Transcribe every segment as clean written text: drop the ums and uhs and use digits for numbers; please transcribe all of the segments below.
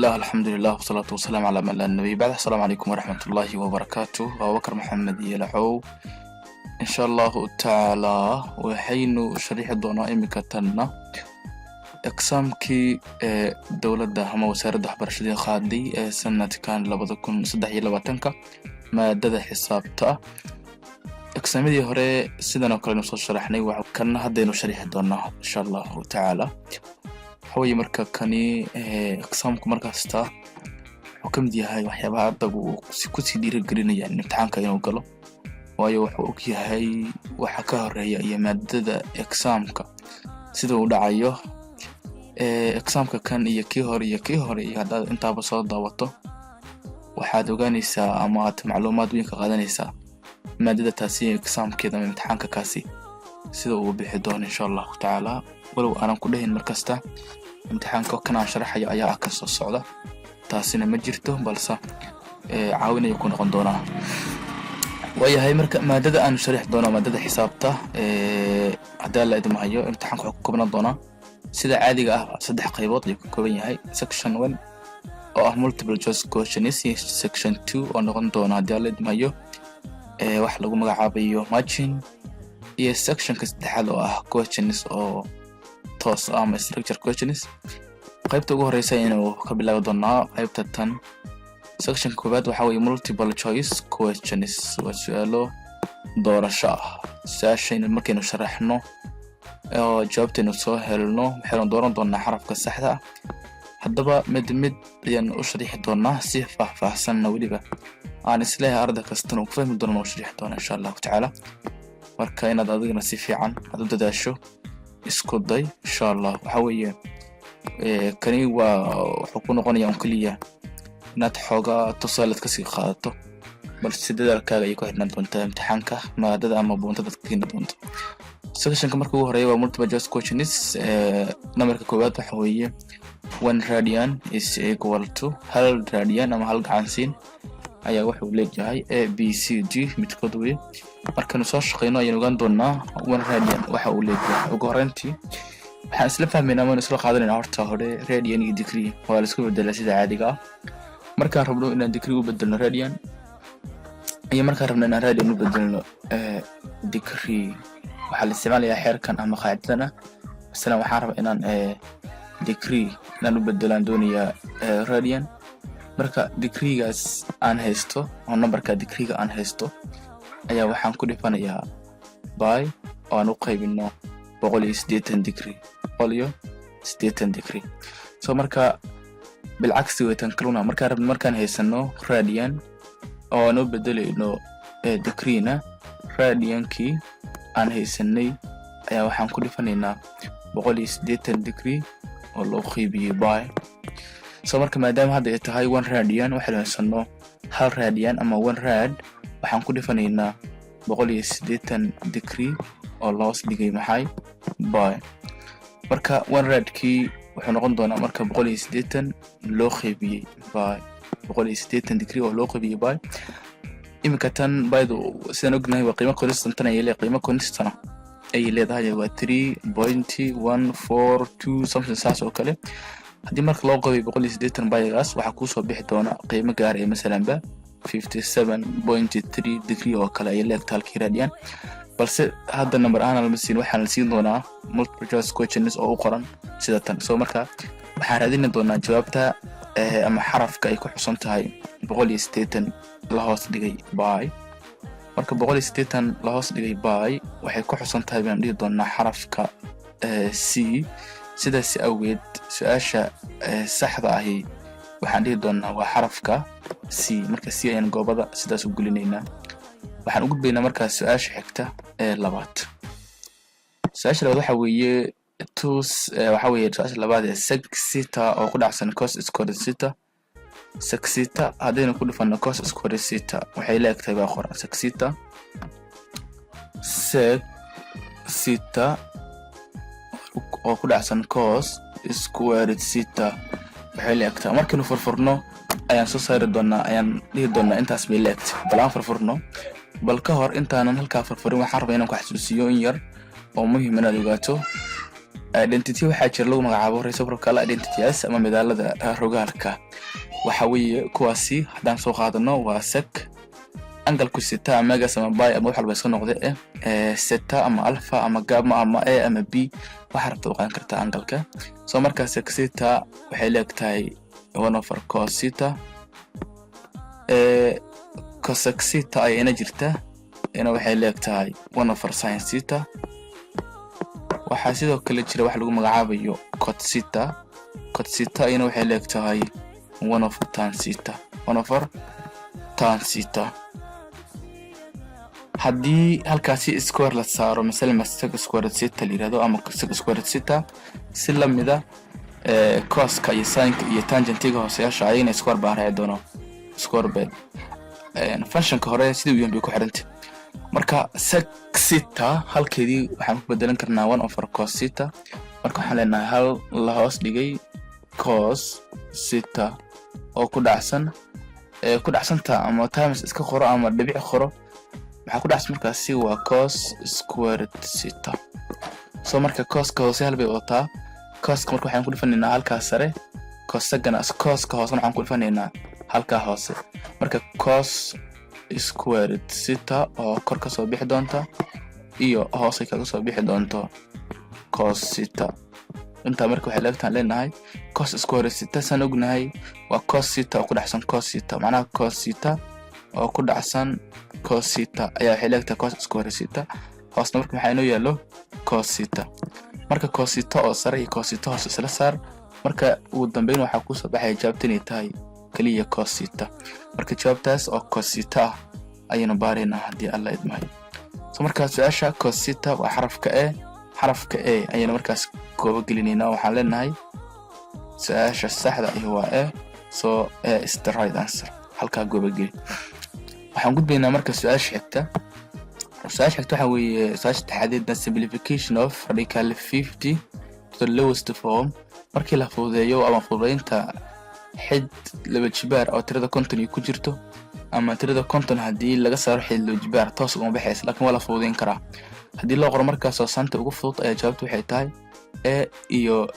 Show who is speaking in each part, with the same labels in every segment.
Speaker 1: Bismillaah, alxamdulilah, wasalaatu wasalaamu calaa man laa nabiy bacd. Asalaamu calaykum waraxmatullaahi wabarakaatu. Abubakar Maxamed Yelaxow. Insha Allahu tacaalaa waxaynu sharixi doonaa iminka tanna examkii ee dowladda ama wasaaradda waxbarashadii qaaday ee sanadkan 2023-ka, maadada xisaabta ah. Exaamyadii hore sidan oo kale aynu soo sharaxnay, kanna haddaynu sharixi doonaa insha Allahu tacaala. Waxa weeye marka kani examku markasta wuxuu ka mid yahay waxyaabaha ardaygu uu kusii dhiirigelinaya imtixaanka inuu galo, waayo wuxuu og yahay waxa ka horeeya iyo maadada examka sida uu dhacayo. Examka kan iyo kii hore iyo kii hore iyo haddaad intaaba soo daawato, waxaad ogaanaysaa ama aad macluumaad weyn ka qaadanaysaa maadada taasi, examkeeda ama imtixaanka kaasi sida uu bixi doono insha Allahu tacaala. Walow aanan ku dhahin markasta imtixaanka kan aan sharaxayo ayaa ah kan soo socda, taasina ma jirto, balse caawinaya ku noqon doonaa. Waayahay, marka maadada aanu sharixi doono, maadada xisaabta, haddii Alla idmahayo, imtixaanka wuxuu ka koobnaan doonaa sida caadiga ah saddex qaybood ayuu ka kooban yahay: section one oo ah multiple choice questions, iyo section two oo noqon doona, haddii Alla idmahayo, wax lagu magacaabayo matching, iyo sectionka saddexaad oo ah questions oo toos ah ama structure questions. Qaybta ugu horeysa inuu ka bilaabi doonaa qaybta tan, sectionka koowaad, waxaa weye multiple choice questions, waa su-aalo doorasho ah. Su-aashaynu markaynu sharaxno oo jawaabtaynu soo helno, waxaynu dooran doonaa xarafka saxda ah. Haddaba mid mid ayaan u sharixi doonaa si faahfaahsanna, weliba aan isleeyahay arday kastana uu ku fahmi doono u sharixi doona insha Allahu tacaala. Marka inaad adigana si fiican aad u dadaasho isku day insha Allah. Waxa weeye kani waa wuxuu ku noqonaya un keliya inaad xoogaa tusaalead kasii qaadato, balse dadaalkaaga ayay ku xidhnaan doontaa imtixaanka maadada ama buuntada ka keeni doonto. Sectionka marka ugu horeeya waa multiple choice questions. Numberka koowaad waxa weeye 1 radian is equal to, hal radian ama hal gacansiin ayaa wuxuu leeyahay A, B, C, D midkood weye. Markaynu soo shaqeyno ayaan ogaan doonaa 1 radian waxa uu leeyahay. Ugu horreyntii waxaan isla fahmaynaa amaanu isla qaadanayna horta hore radian iyo degree waa la isku bedelaa sida caadiga ah. Markaan rabno inaan degree u bedelno radian iyo markaan rabno inaan radian u bedelno degree, waxaa la isticmaalayaa xeerkan ama qaacidadan ah. Masalan waxaan rabaa inaan degree inaan u bedelaan doonayaa radian. Marka degreegaas aan haysto oo numberka degreega aan haysto ayaa waxaan ku dhifanayaa pi oo aan u qaybino 180 degree, 180 degree. So marka bilcagsi weytan kaluna markaan rabno, markaan haysano radian oo aan u bedelayno degreena, radiankii aan haysanay ayaa waxaan ku dhifanaynaa 180 degree oo loo qaybiyey pi. So marka maadaama hadda ay tahay 1 radian, waxaynu haysano 1 radian ama 1 rad, waxaan ku dhifanaynaa 180 degree oo loos dhigay maxay? Pi. Marka 1 radkii wuxuu noqon doonaa marka 180 loo qaybiyey pi, 180 degree oo loo qaybiyey pi. Iminka tan pidu sidaan ognahay waa qiimo constant tan ayay leedahay, qiimo constant ayay leedahay, waa 3.1442 something saas oo kale. Haddii marka loo qabiyo 180 pigaas, waxaa kuusoo bixi doona qiimo gaaraya masalanba 57.3 degree oo kale ayay leegtahay halkii radian. Balse hadda number ahaan lama siin, waxaan la siin doonaa multiple choice questions oo u qoran sida tan. So marka waxaan raadini doonaa jawaabta ama xarafka ay ku xusan tahay 180 la hoos dhigay pi. Marka 180 la hoos dhigay pi waxay ku xusan tahay baan dhihi doonaa xarafka C. Sidaas awgeed su-aasha saxda ahi waxaan dhihi doonaa waa xarafka C. Marka C ayaan goobada sidaas u gelinaynaa. Waxaan u gudbaynaa markaas su-aasha xigta ee labaad. Su-aasha labaad waxa weeye tus, waxa weeye su-aasha labaad ee sec theta oo ku dhacsan cos square theta. Sec theta haddaynu ku dhufano cos square theta waxay la egtahay baa qoran. Sec theta, sec theta oo ku dhacsan cos square theta waxay la egtahay, markaynu furfurno ayaan soo saari doonaa, ayaan dhihi doonaa intaas bay la egtay. Bal aan furfurno. Bal ka hor intaanan halkaa furfurin, waxaan rabaa inaan ku xasuusiyo in yar oo muhiim inaad ogaato. Identity waxaa jira lagu magacaabo reciprocal identities ama midaalada rogaalka. Waxa weeye kuwaasi haddaan soo qaadano waa sec angle-ku theta ama x ama pi ama wax walba iska noqde, theta ama alpha ama gamma ama A ama B, waxaa rabta u qaadan kartaa angle-ka. So markaa sec theta waxay leeg tahay 1 over cos theta. Cosec theta ayayna jirta, ina waxay leeg tahay 1 over sin theta. Waxaa sidoo kale jira wax lagu magacaabayo cot theta. Cot theta iyana waxay leeg tahay 1 over tan theta, 1 over tan theta. Haddii halkaasi square la saaro, masalan sec square theta la yirahdo ama sec square theta, si lamida coska iyo sinka iyo tangentiga hooseyaasha ayagana square baa raaci doono. Square bed functionka hore sidii u yahan bay ku xirantay. Marka sec theta halkeedii waxaan ku bedelan karnaa 1 over cos theta. Marka waxaan leenahay hal la hoos dhigay cos theta oo ku dhacsan, ku dhacsanta ama times iska qoro ama dhibic qoro. Maxaa ku dhacsan markaasi? Waa cos squared theta. So marka coska hoose hal bay wadataa. Coska marka waxaan ku dhifanaynaa halkaa sare, cosagana coska hoosena waxaan ku dhifanaynaa halkaa hoose. Marka cos squared theta oo kor ka soo bixi doonta iyo hoosay kaga soo bixi doonto cos theta, intaa marka waxay leegtaan leenahay cos squared theta. Saan ognahay, waa cos theta oo ku dhacsan cos theta. Macnaha cos theta oo ku dhacsan cos theta ayaa waxay leegtahay cos squared theta. Hoosna marka maxaa inoo yaallo? Cos theta. Marka cos theta oo sare iyo cos theta hoose isla saar. Marka ugu dambeyn waxaa kusoo baxaya jawaabta inay tahay kaliya cos theta. Marka jawaabtaas oo cos theta ah ayaynu baaraynaa haddii Alla idmahay. So markaa su-aasha cos theta waa xarafka A. Xarafka A ayaynu markaas goobo gelinaynaa. Waxaan leenahay su-aasha saxda ahi waa A. So A is the right answer. Halkaa goobo geli. Waxaan gudbaynaa marka su-aasha xigta. Su-aasha xigta waxaa weeye su-aasha saddexaadeedna, simplification of radical 50 to the lowest form. Markii la fududeeyo ama fududeynta xid laba jibaar oo tirada 50 iyo ku jirto, ama tirada 50 haddii laga saaro xid laba jibaar, toos ugama baxaysa, laakiin waa la fududeyn karaa. Haddii loo qoro markaas oo saanta ugu fudud ayaa jawaabtu waxay tahay A iyo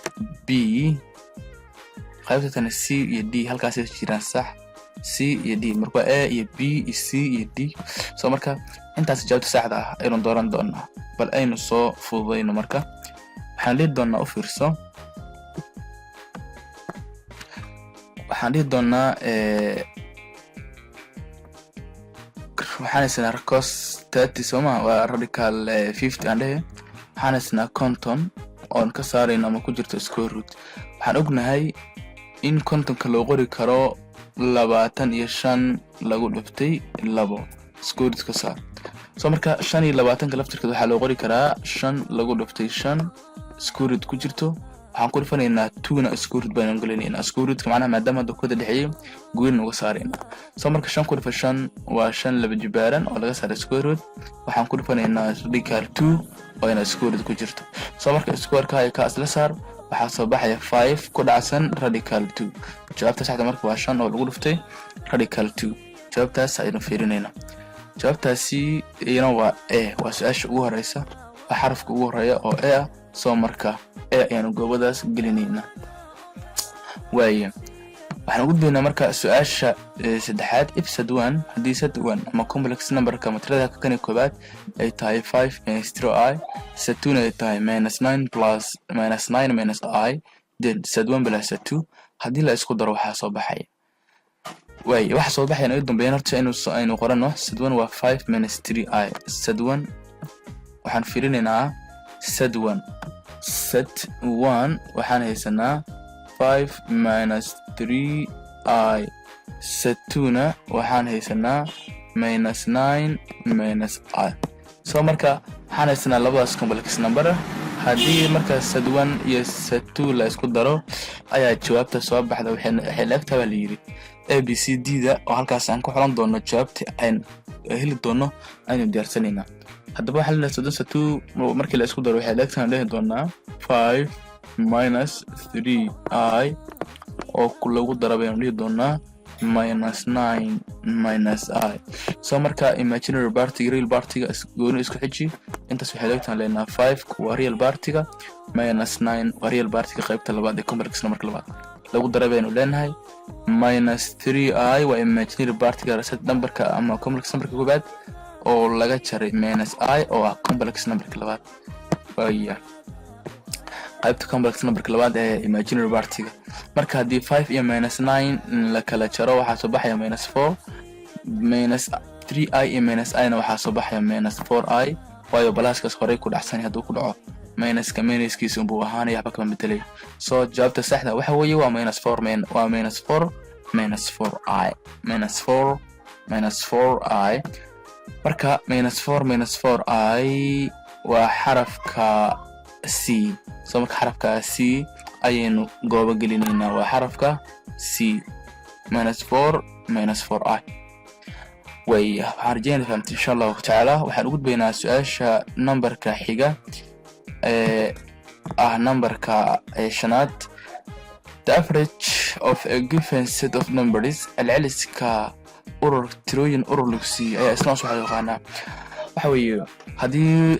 Speaker 1: B. Qaybta tani C iyo D halkaasay jiraan, sax. C iyo D marka waa A iyo B iyo C iyo D. So marka intaas jawaabta saxda ah aynu dooran doonaa. Bal aynu soo fududayno. Marka waxaan dhihi doonaa, u fiirso, waxaan dhihi doonaa waxaan haysanaa cos 30, sooma? Waa radical 50 aan dhehe. Waxaan haysanaa 50 oon ka saarayno ama ku jirto square root. Waxaan ognahay in 50-ka loo qori karo 25 lagu dhuftay 2, square root ka saar. So marka 25-ka laftirkeed waxaa loo qori karaa 5 lagu dhuftay 5, square root ku jirto. Waxaan ku dhifanaynaa twona, square root baynu gelinaynaa. Square rootka macnaha maadaama hadda kuwada dhexeeyay, goynin uga saaraynaa. So marka 5 ku dhifa 5 waa 5 laba jibaaran oo laga saaray square root. Waxaan ku dhifanaynaa radical 2 oo ina square root ku jirto. So marka squareka iyo ka isla saar, waxaa soo baxaya 5 ku dhacsan radical 2. Jawaabta saxda marka waa 5 oo lagu dhuftay radical 2. Jawaabtaas aynu fiirinaynaa. Jawaabtaasi iyana waa A. Waa su-aasha ugu horeysa, waa xarafka ugu horeeya oo A ah. Soo marka A ayaanu goobadaas gelinaynaa. Waaya, waxaan ugu gudbaynaa marka su-aasha saddexaad. If z1, haddii z1 ama complex numberka ama tirada kani koobaad ay tahay 5 minus 3 i, z2 ay tahay minus 9 plus minus 9 minus i, then z1 plus z2 haddii la isku daro waxaa soo baxaya. Waay, waxa soo baxaya naga dambeeyaan. Horta aynu qorano z1 waa 5 minus 3 i. Z1 waxaan fiirinaynaa. Z1, z1 waxaan haysanaa 5 minus 3 i. Z2 na waxaan haysanaa minus 9 minus i. So marka waxaan haysanaa labadaas complex number. Haddii marka z1 iyo z2 la isku daro ayaa jawaabta soo baxda waxay la egtahay, baa la yidhi, A B C D da, oo halkaas aan ku xulan doono jawaabta aan heli doono aynu diyaarsanaynaa. Haddaba waxaa leenahay z1 z2 markii la isku daro waxay la egtahay, dhihi doonaa, 5 minus 3 i oo lagu dara baynu dhihi doonaa Minus nine minus i. So marka imaginary partiga, real partiga gooni isku xiji. Intaas waxay leegtahan leenaha five waa real partiga, minus nine waa real partiga qaybta labaad ee complex numberka labaad lagu daray baynu leenahay. Minus three i waa imaginary partiga set numberka ama complex numberka koobaad oo laga jaray minus i oo ah complex numberka labaad. Waaya qaybta complex numberka labaad ee imaginary partiga. Marka haddii five iyo minus nine la kala jaro, waxaa soo baxaya minus four. Minus three i iyo minus i na waxaa soo baxaya minus four i, waayo pluskaas horey ku dhacsan hadduu ku dhaco minuska, minuskiisa unbuu ahaanaya, waxba kama bedelay. So jawaabta saxda waxa weeye waa minus four, waa minus four minus four i, minus four minus four i. Marka minus four minus four i waa xarafka C. So marka xarafka C ayaynu goobo gelinaynaa. Waa xarafka C, minus four minus four i. Waaya, waxaan rajeynaya fahamtay, insha Allahu tacaala. Waxaan u gudbaynaa su-aasha numberka xiga ee ah numberka shanaad. The average of a given set of numbers, celceliska urur tirooyin urur lagu siiyey ayaa isna waxaa yaqaanaa. Waxa weeye haddii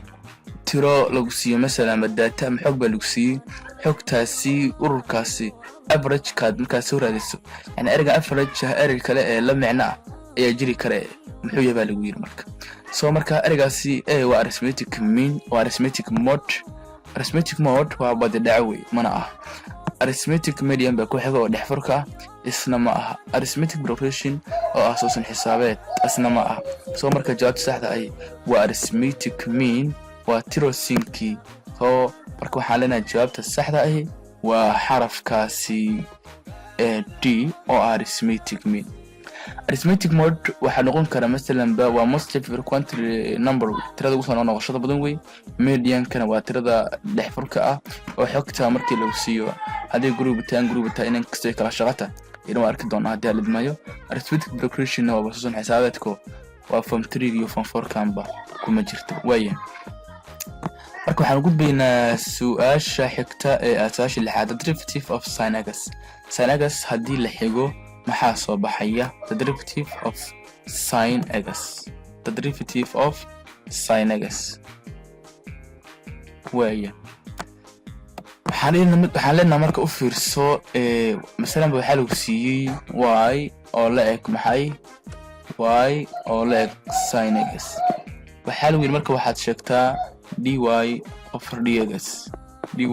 Speaker 1: tiro lagu siiyo, masalan, ama data ama xog baa lagu siiyey, xogtaasi ururkaasi averagekaad markaad soo raadiso, yani ereyga average ah, erey kale ee la micno ah ayaa jiri kare, muxuu yahay baa lagu yiri. Marka so marka ereygaasi A waa arithmetic mean, waa arithmetic mode. Arithmetic mode waa badi dhaco wey, mana ah. Arithmetic median baa ku xiga oo dhexfurka ah, isna ma aha. Arithmetic progression oo ah soosan xisaabeed, isna ma aha. So marka jawaabta saxda ahi waa arithmetic mean, waa tirosinkii. So marka waxaan leenahay jawaabta saxda ahi waa xarafkaasi ee D oo ah arithmetic mean. Arithmetic mode waxaa noqon kara masalan ba waa most frequently number, tirada ugu soo noqoshada badan wey. Mediankana waa tirada dhexfurka ah oo xogta markii lagu siiyo haddii group bataan, group bataa inan kastoo kala shaqata ina waa arki doonaa haddii aan lidmayo. Arithmetic progression waa basuusan xisaabeedko, waa form 3 iyo form 4 kanba kuma jirto. Waaya, marka waxaan gudbaynaa su-aasha xigta ee ah su-aasha lixaad. The derivative of sin x, sin x haddii la xigo maxaa soo baxaya? The derivative of sin x, the derivative of sin x. Waaya, waxaan leenaha marka u fiirso, masalan ba waxaa lagu siiyey y oo la eg maxay? Y oo la eg sin x. Waxaa lagu yidhi marka waxaad sheegtaa dy over dx, dy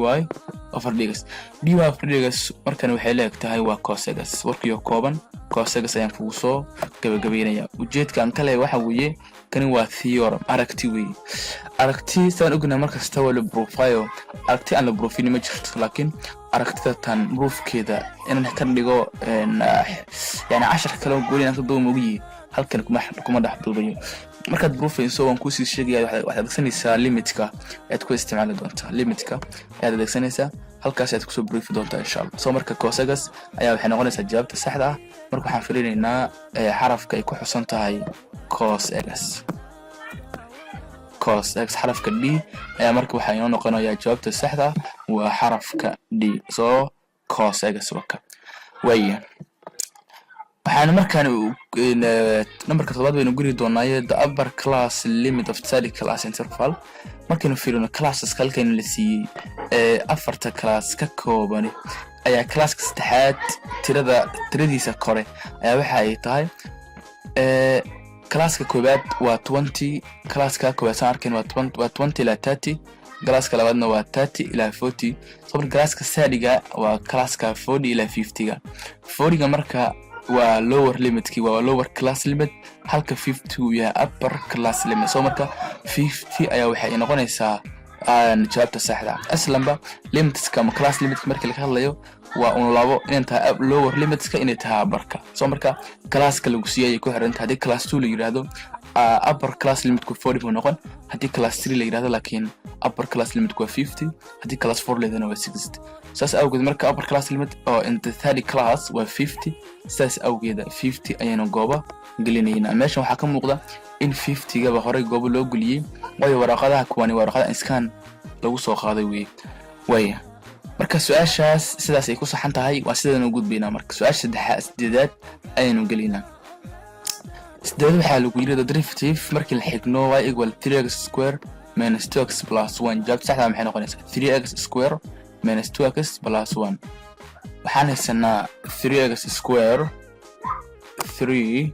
Speaker 1: over dx, dy over dx. Markan waxay la eg tahay waa cos x. Warkiyo kooban, cos x ayaan kugu soo gabagabeynaya. Ujeedka aan ka leeyahay waxa weeye kani waa theorem, aragti weeye. Aragti saan ognahay markasta waa la proofayo, aragti aan la proofin ma jirto, laakiin aragtida tan proofkeeda inaan ka dhigo, yani cashar kale oo gooni inaan ka duuba mogiyi, halkan kuma dhex duubayo. Markaad proofayso waan kuusii sheegaya. Waxaad adeegsanaysaa limitka ayaad ku isticmaali doontaa, limitka ayaad adeegsanaysaa, halkaas ayaad kusoo proofi doontaa, insha Allah. So marka cos x ayaa waxay noqonaysaa jawaabta saxda ah. Marka waxaan filinaynaa xarafka ay ku xusan tahay cos x, cos x, xarafka D ayaa marka waxaa inoo noqonayaa jawaabta saxda ah, waa xarafka D. So cos x waka. Waaya, waxaana markaan numberka toddobaad baynu geli doonaaye. The upper class limit of third class interval. Markaynu fiirino classeska halkan la siiyey ee afarta class ka koobani ayaa classka saddexaad tiradiisa kore ayaa waxa ay tahay classka koowaad waa 20. Classka koowaad saan arkayn waa 20 ilaa 30. Classka labaadna waa 30 ilaa 40. So marka classka thirdga waa classka 40 ilaa 50-ga. 40-ga marka waa lower limitki, waa lower class limit, halka 50 uu yahay upper class limit. So marka 50 ayaa waxay noqonaysaa jawaabta saxda. Aslanba limitska ama class limitka markii laga hadlayo waa un labo: inay tahay lower limitska, inay tahay upperka. So marka classka lagu siiyay ayay ku xiran tahay. Haddii class 2 la yiraahdo, upper class limitku 40 buu noqon. Haddii class 3 la yiraahdo laakiin, upper class limitku waa 50. Haddii class 4 la yirahdana waa 60. Saas awgeed marka upper class limit oo in the third class waa 50. Saas awgeeda 50 ayaynu gooba gelinaynaa. Meeshan waxaa ka muuqda in 50gaba horey goobo loo geliyey, waayo waraaqadaha kuwani waa waraaqada scan lagu soo qaaday weye. Waaya. Marka su-aashaas sidaas ay ku saxan tahay, waa sidaan u gudbaynaa. Marka su-aasha saddexaad, sideedaad ayaynu gelaynaa. Sideed waxaa lagu yiri: the derivative markii la xigno y equal 3x square minus 2x plus 1. Jawaabta saxda maxay noqonaysaa? 3x square minus 2x plus 1. Waxaan haysanaa 3x square, 3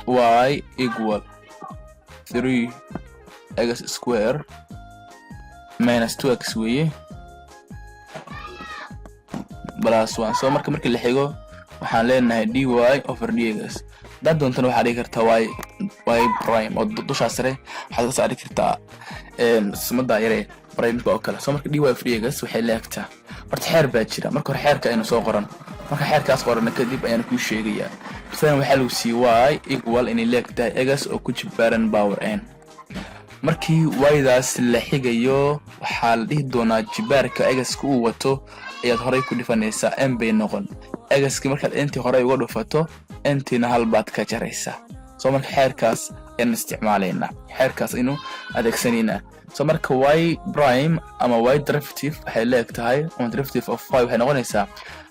Speaker 1: y equal 3x square minus 2x weeye plus 1. So marka markii la xigo waxaan leenahay dy over dx. Haddaad doontana waxaad dhigi kartaa y prime oo dushaa sare waxaad ka saari kartaa sumada yare primeka oo kale. So marka dy over dx waxay leegtaa, horta xeer baa jira. Marka hore xeerka aynu soo qoran. Marka xeerkaas qorana kadib ayaan kuu sheegayaa. Masalan, waxaa lagu siiyey y equal inay leeg tahay x oo ku jibaaran power n. Markii y-daas la xigayo, waxaa la dhihi doonaa jibaarka x-ka uu wato ayaad horey ku dhifanaysaa, n bay noqon. X-ki markaad intii horey uga dhufato, ntiina hal baad ka jaraysaa. So marka xeerkaas ayaan isticmaalaynaa, xeerkaas aynu adeegsanaynaa. So marka y prime ama y derivative waxay leeg tahay, ama derivative of y waxay noqonaysaa,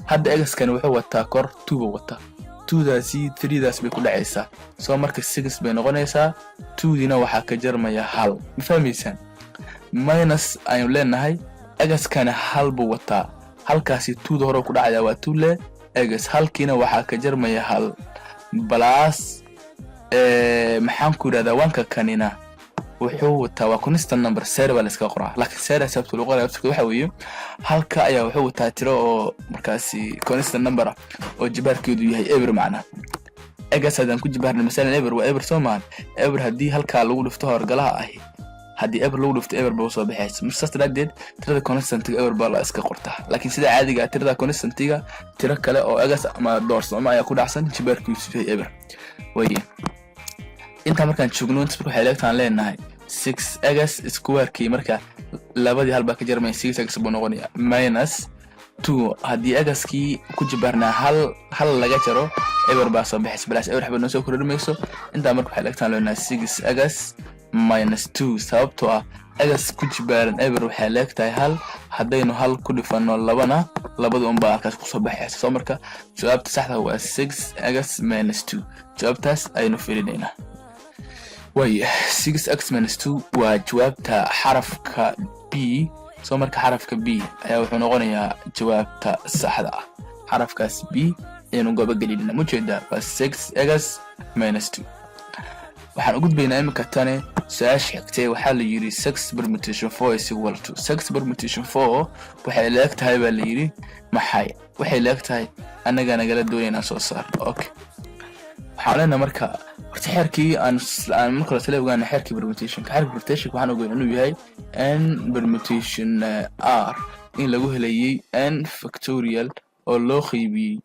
Speaker 1: hadda x-kani wuxuu wataa kor two buu wataa, twodaasi threedaas bay ku dhacaysaa. So marka six bay noqonaysaa, twodiina waxaa ka jarmaya hal. Ma fahmaysaan? Minus aynu leenahay. X-kana hal buu wataa, halkaasi twoda hore ku dhacaya, waa two le x, halkiina waxaa ka jarmaya hal, plus maxaan ku yidhahdaa, wanka kanina wuxuu wataa, waa constant number, zero baa la iska qoraa, laakiin zero sababta lagu qoraa waxa weeye halka ayaa wuxuu wataa tiro oo markaasi constant number ah oo jibaarkeedu yahay eber. Macnaha x haddaan ku jibaarna masalan eber, waa eber, soo maahan? Eber haddii halkaa lagu dhufto, horgalaha ahi haddii eber lagu dhufto, eber ba usoo baxaysa. Marka saas daraadeed tirada constantiga eber baa la iska qortaa, laakiin sida caadiga ah tirada constantiga tiro kale oo x ama doorsamo ayaa ku dhacsan, jibaarkiisu yahay eber waye. Intaa markaan joogno, inta marka waxay leegtaan leenahay six x squarekii, marka labadii hal baa ka jarmaya, six x buu noqonaya, minus two. Haddii x-kii ku jibaarnaa hal hal laga jaro, eber baa soo baxaysa, plus eber waxba noo soo kordhi mayso. Intaa marka waxay leegtaan leenahay six x minus two, sababtoo ah x ku jibaaran eber waxay leegtahay hal. Haddaynu hal ku dhifano labana, labada unbaa halkaas kusoo baxaysa. So marka jawaabta saxda waa six x minus two. Jawaabtaas aynu filinaynaa. Waaya, six x minus two waa jawaabta xarafka B. So marka xarafka B ayaa wuxuu noqonayaa jawaabta saxda ah. Xarafkaas B ayaynu gobogelinayna. Mujeedaa? Waa six x minus two. Waxaan u gudbaynaa iminka tani su-aasha xigtay. Waxaa la yidhi six permutation four is equal to, six permutation four waxay leeg tahay baa la yidhi. Maxay waxay leeg tahay annagaa nagala doonaya inaan soo saarno. Okay, waxaan leenahay marka horta xeerkii aan marka hore sala ogaana, xeerkii permutationka. Xeerka permutationka waxaan ogeyn inuu yahay n permutation r in lagu helayay n factorial oo loo qeybiyey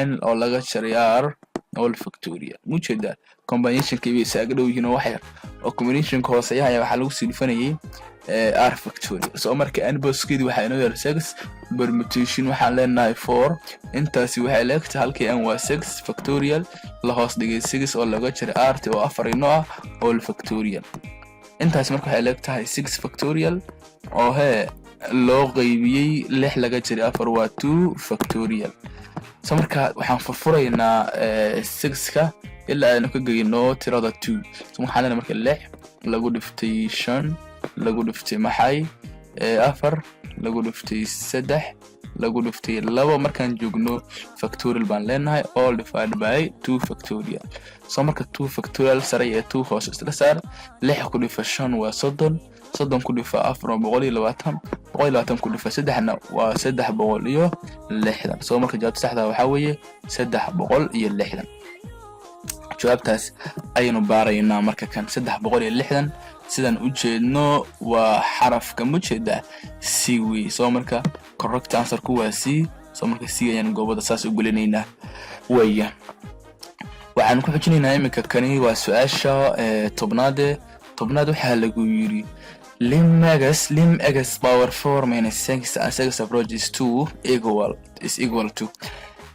Speaker 1: n oo laga jaray r all factorial. Mujeedaa? Combinationka bay isaaga dhow yihiin oo wax yar oo combinationka hooseeyaha ayaa waxaa lagu sii dhufanayay r factorial. So marka n boskeedi waxaa inoo yaala six, permutation waxaan leenahay four. Intaasi waxay leegtahay halkii n waa six factorial la hoos dhigay six oo laga jaray r oo afar inoo ah all factorial. Intaasi marka waxay leegtahay six factorial oo hee loo qeybiyey lix laga jaray afar, waa two factorial. So marka waxaan furfuraynaa sixka ilaa aynu ka geyno tirada two. So waxaan leenahay marka lix lagu dhiftay shan lagu dhiftay maxay, afar lagu dhiftay saddex lagu dhiftay labo, markaan joogno factorial baan leenahay, all divided by two factorial. So marka two factorial sare iyo two hoose isla saar. Lix ku dhifa shan waa 30, 30 ku dhifa afar waa 120, 120 ku dhifa saddexna waa 360. So marka jawaabta saxda waxaa weeye 360. Jawaabtaas ayaynu baaraynaa. Marka kan 360 sidaan u jeedno waa xarafka, mujeeda, C wey. So marka correct answerku waa C. So marka C ayaan goobada saas u gelinaynaa. Waya, waxaan ku xujinaynaa iminka kani waa su-aasha 10aade. 10aad waxaa lagu yiri lim x power four minus six as x approaches two equal is equal to.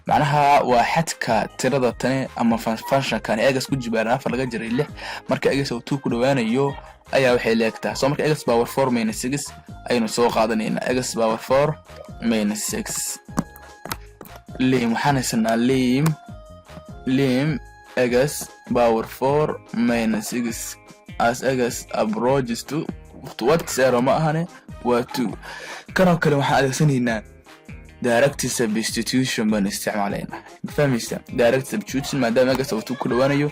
Speaker 1: Macnaha waa xadka tirada tani ama functionkan x ku jibaaran afar laga jiray lix marka x oo 2 ku dhowaanayo ayaa waxay leegtahay. So marka x power 4 minus 6 ayaynu soo qaadanaynaa. X power 4 minus 6, lim waxaan haysanaa lim x power 4 minus 6 as x approaches to what? Zero ma ahane, waa 2. Kanoo kale waxaan adeegsanaynaa direct substitution baan isticmaalaynaa. Ma fahmaysa? Direct substitution, maadaama x oo 2 ku dhowaanayo,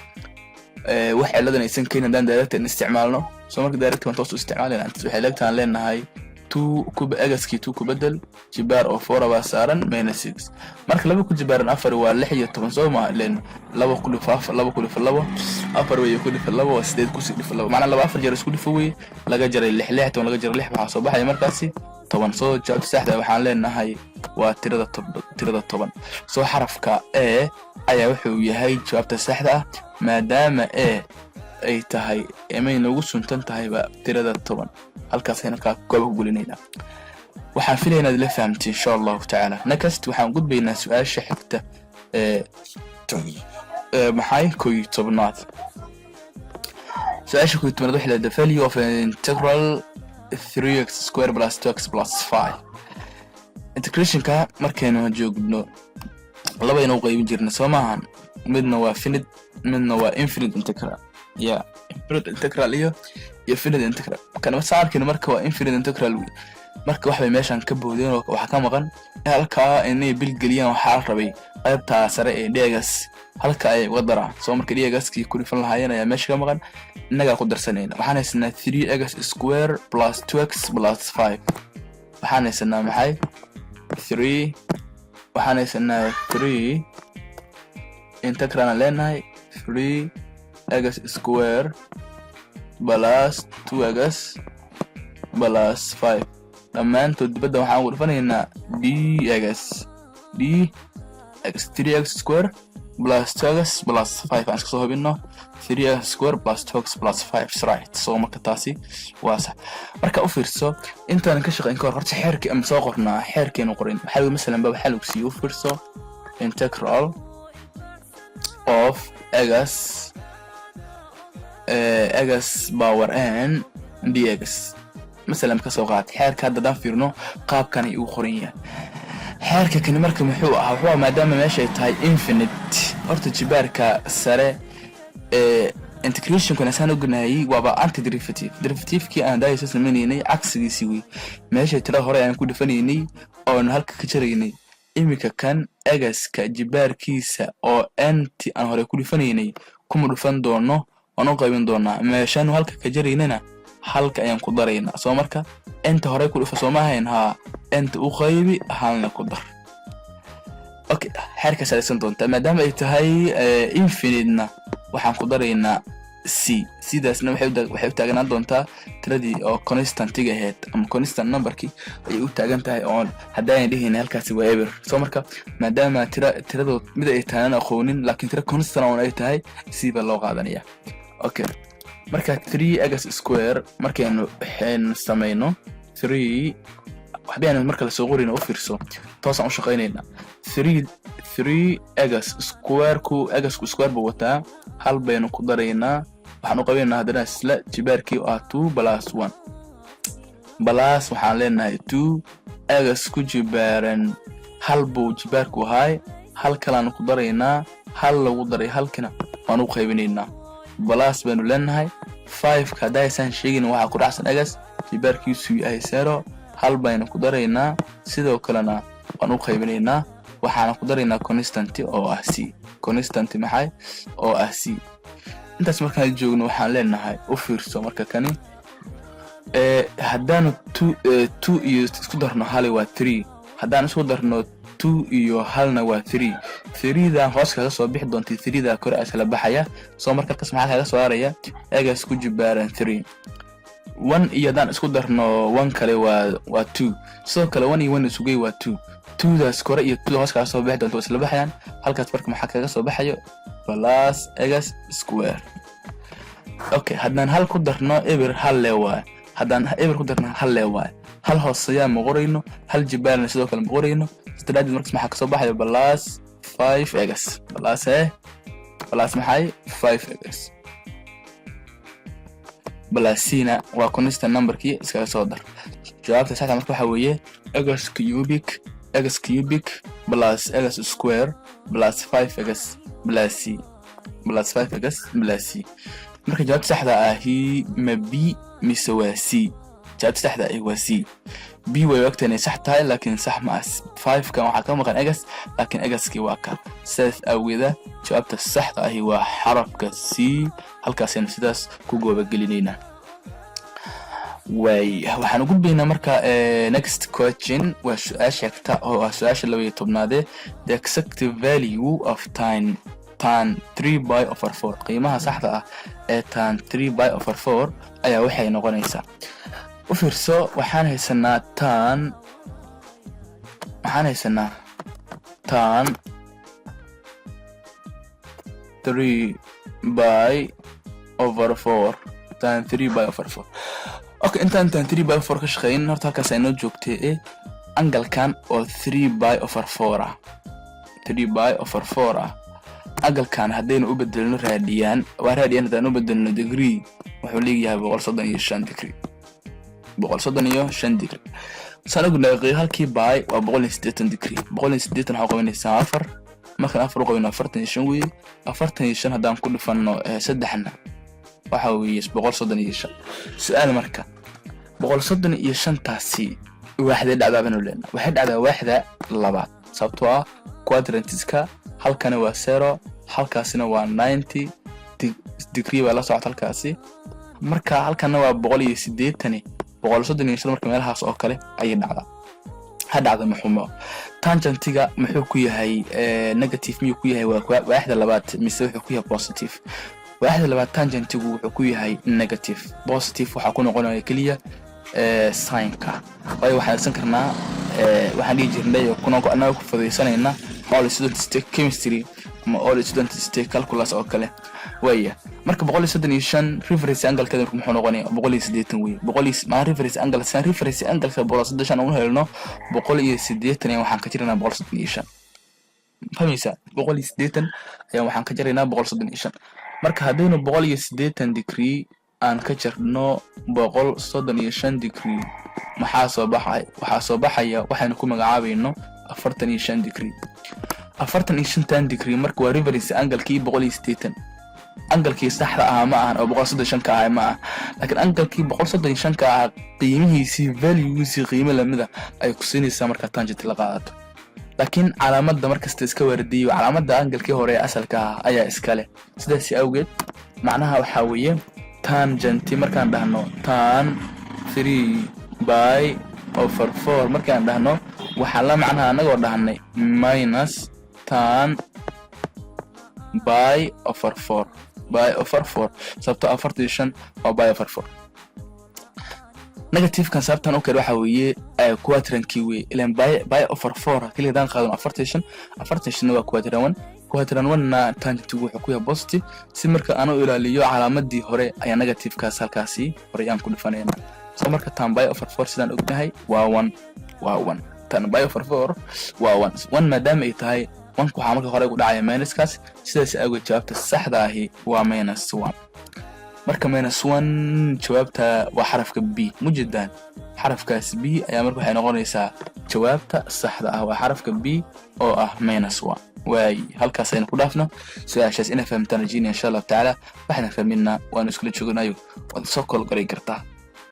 Speaker 1: wax ciladan aysan keenin haddaan direct isticmaalno. So marka direct baan toos u isticmaalayna. Waxay leegtaan leenahay 2 kuba x-kii 2 ku bedel, jibaar oo 4 baa saaran, minus 6. Marka laba ku jibaaran afar waa 16, soo ma? Len laba ku dhifo afar, laba ku dhifo labo afar weeye, ku dhifo labo waa sideed, kusii dhifo labo, macnaa laba afar jeer isku dhifo weye. Laga jaray lix, 16 laga jaray lix waxaa soo baxaya markaasi 10. Soo jawaabta saxda waxaan leenahay waa tirada 10. Soo xarafka A ayaa wuxuu yahay jawaabta saxda ah, maadaama A ay tahay amay noogu suntan tahayba tirada 10. Halkaasaynu kaa gooba ku gelinaynaa. Waxaan filaya inaad la fahamtay, insha Allahu tacaala. Next, waxaan gudbaynaa su-aasha xigta ee maxay 11aad. Su-aasha 11aad waxay leedahay: the value of an integral 3x square plus 2x plus 5. Integrationka markaynu joogno labaynu u qaybin jirna, soo maahan? Midna waa finite, midna waa infinite integral. Ya, infinite integral iyo finite integral. Kan saarkina marka waa infinite integral wey. Marka waxbay meeshan ka boodeen oo waxaa ka maqan halkaa inay bilgeliyaan. Waxaa la rabay qaybtaa sare ee dx halka ay uga daraan. Soo marka dx-kii ku dhifan lahaayeen ayaa meesha ka maqan, innagaa ku darsanayna. Waxaan haysanaa 3x square plus 2x plus 5. Waxaan haysanaa maxay? 3. Waxaan haysanaa 3 integral aan leenahay 3x square plus 2x plus 5. Dhammaantood dibadda waxaan ugu dhifanaynaa dx dx. 3x square plus 2x plus 5, aan iska soo hubino. 3x square plus 2x plus 5 is right. So marka taasi waa sax. Marka u fiirso, intaanan ka shaqayn ka hor, horta xeerkii ama soo qornaa, xeerkeenu qorin. Waxaa lagu masalan ba waxaa lagu siiyey, u fiirso, integral of x power n dx masalan ka soo qaad. Xeerka hadda haddaan fiirno, qaabkan ay ugu qoran yahay xeerka kani. Marka muxuu ahaa? Wuxuu ahaa, maadaama meesha ay tahay infinite, horta jibaarka sare ee integrationkana saan ognahayay waaba antiderivative. Derivativekii aan daaysa sameynaynay cagsigiisii wey. Meesha tira hore aan ku dhifanaynay oonu halka ka jaraynay, iminka kan x-ka jibaarkiisa oo nt aan hore ku dhifanaynay kuma dhufan doono, waan u qaybin doonaa. Meeshaanu halka ka jaraynana halka ayaan ku daraynaa. Soo marka inta hore ku dhufa sooma ahayn? Haa, inta u qaybi, halna ku dar. Okay, xeerkaas adeegsan doontaa. Maadaama ay tahay infinite-na, waxaan ku daraynaa c. Sidaasna waxay u taaganaan doontaa tiradii oo constantiga ahayd ama constant numberkii ayay u taagan tahay, oon haddaanan dhehayna halkaasi waa eber. Soo marka maadaama tiradood mid ay tahay aan aqoonin, laakiin tira constant oon ay tahay, c baa loo qaadanaya. Okay, marka 3x square markaynu waxaynu samayno 3, waxbaynu marka lasoo qorayna, u fiirso, toosaan u shaqaynaynaa. 3 x squareku, x-ku square buu wataa, hal baynu ku daraynaa. Waxaan u qabaynaynaa haddana isla jibaarkii oo ah 2 plus 1 plus. Waxaan leenahay 2 x ku jibaaran hal buu jibaarku ahaay, hal kalaanu ku daraynaa. Hal lagu daray halkina waan u qaybinaynaa, plus baynu leenahay. 5ka hadda haysaan sheegin, waxaa ku dhacsan x jibaarkiisu yahay 0, hal baynu ku daraynaa, sidoo kalena waan u qaybinaynaa. Waxaana ku daraynaa constant oo ah c. Constant maxay oo ah c. Intaas markaan joogno, waxaan leenahay, u fiirso, marka kani haddaanu 2 iyo isku darno hali waa 3, haddaan isku darno 2 iyo halna waa 3. Threedan hoos kaga soo bixi doontay, threeda kore isla baxaya. Soo marka halkaas maxaa kaga soo haraya? X ku jibaaran 3. 1 iyo haddaan isku darno 1 kale waa 2. Sidoo kale 1 iyo 1 isugey waa 2. Twodaas kore iyo twoda hoos kaga soo bixi doonta waa isla baxayaan. Halkaas marka maxaa kaga soo baxayo? Plus x square. Okay, haddaan hal ku darno eber, hal lee waay. Haddaan eber ku darno, hal lee waay. Hal hooseyaa ma qorayno, hal jibaarna sidoo kale ma qorayno. Sidaraadeed markas maxaa kasoo baxayo? Plus Five x plus plus maxay? Five x plus c-na waa constant numberkii, iskaga soo dar. Jawaabta saxda marka waxaa weeye x cubic plus x square plus five x plus c, plus five x plus c. Marka jawaabta saxda ahi ma B mise waa C? Jawaabta saxda ahi waa C. B way ogtahay inay sax tahay, laakiin sax ma ah. Five kan waxaa ka maqan x, laakiin x-kii waa ka. Sidaas awgeeda jawaabta saxda ahi waa xarafka C. Halkaasaynu sidaas ku goobagelinaynaa. Waay, waxaan u gudbaynaa marka next question. Waa su-aasha xigta oo ah su-aasha 12aade. The exact value of tan three pi over four, qiimaha saxda ah ee tan three pi over four ayaa waxay noqonaysaa. U fiirso, waxaan haysanaa tan, waxaan haysanaa tan three pi over four, tan three pi over four. Okay, intaan tan three pi four ka shaqeyn, horta halkaas ay noo joogtay anglekan oo three pi over four ah, three pi over four ah. Anglekan haddaynu u bedelno radian, waa radian, haddaan u bedelno degree wuxuu leeyahay 135 degree, 135 degree. Saan ognahay, halkii pi waa 180 degree. 180 waxaa qabanaysaa afar. Markaan afar u qabino, 45 weeye. 45 haddaan ku dhifano saddexna, waxa weeye 135. Su-aal marka, 135-taasi waaxday dhacdaa baynu leenahay? Waxay dhacdaa waaxda labaad, sababtoo ah quadrantiska halkani waa zero, halkaasina waa 90 degree baa la socota halkaasi. Marka halkana waa 180, 135. Marka meelahaas oo kale ayay dhacdaa. Ha dhacda maxumo. Tangentiga muxuu ku yahay? Negative miyuu ku yahay waaxda labaad mise wuxuu ku yahay positive? Waaxda labaad tangentigu wuxuu ku yahay negative. Positive waxaa ku noqonaya keliya sinka, waayo waxaan adeegsan karnaa, waxaan dhihi jirnay annaga ku fudaysanayna all students take chemistry ama all students take calculus oo kale. Waaya, marka 135 reference angle-keeda marka muxuu noqonaya? 180 wey. Boqol iyo maa reference angle san reference angle-ka 135 u helno, 180 ayaan waxaan ka jiraynaa 135. Fahmaysaa? 180 ayaan waxaan ka jaraynaa 135. Marka haddaynu 180 degree aan ka jarno 135 degree, maxaa soo baxay? Waxaa soo baxaya waxaynu ku magacaabayno 45 degree. 45-tan degree marka waa reference angle-kii 180. Angle-kii saxda ahaa ma ahan oo 135 ka ahay ma aha, laakiin angle-kii 135 ka ahaa qiimihiisii, valuegiisii, qiimo lamida ay ku siinaysaa markaa tangent la qaadato. Laakiin calaamadda markasta iska waardiyo, calaamadda angle-kii hore ee asalka ah ayaa iskale. Sidaasi awgeed macnaha waxaa weeye tangenti markaan dhahno, tan three pi over four markaan dhahno, waxaa la macnaha anagoo dhahnay minus tan pi over four, pi over four, sababto 45 waa pi over four. Negativekan sababtan u kale waxa weeye quadrantkii wey. Ilan pi over four keliya hadaan qaadano 45, 45-na waa quadrant one. Quadrant one-na tangentigu wuxuu ku yahay positive. Si marka aan u ilaaliyo calaamadii hore ayaa negativekaas halkaasi hore aan ku dhifanayna. So marka tan pi over four sidaan ognahay waa one, waa one. Tan pi over four waa one. One maadaama ay tahay, oneka waxaa marka hore ku dhacaya minuskaas. Sidaas awgeed jawaabta saxda ahi waa minus one. Marka minus one jawaabta waa xarafka B. Mujeedaan, xarafkaas B ayaa marka waxay noqonaysaa jawaabta saxda ah, waa xarafka B oo ah minus one. Waay, halkaas aynu ku dhaafno su-aashaas. Inaa fahamtaan rajeynaya insha Allahu tacaala. Waxaan fahminaa waanu iskula jooganayo, waad soo kolgaray kartaa.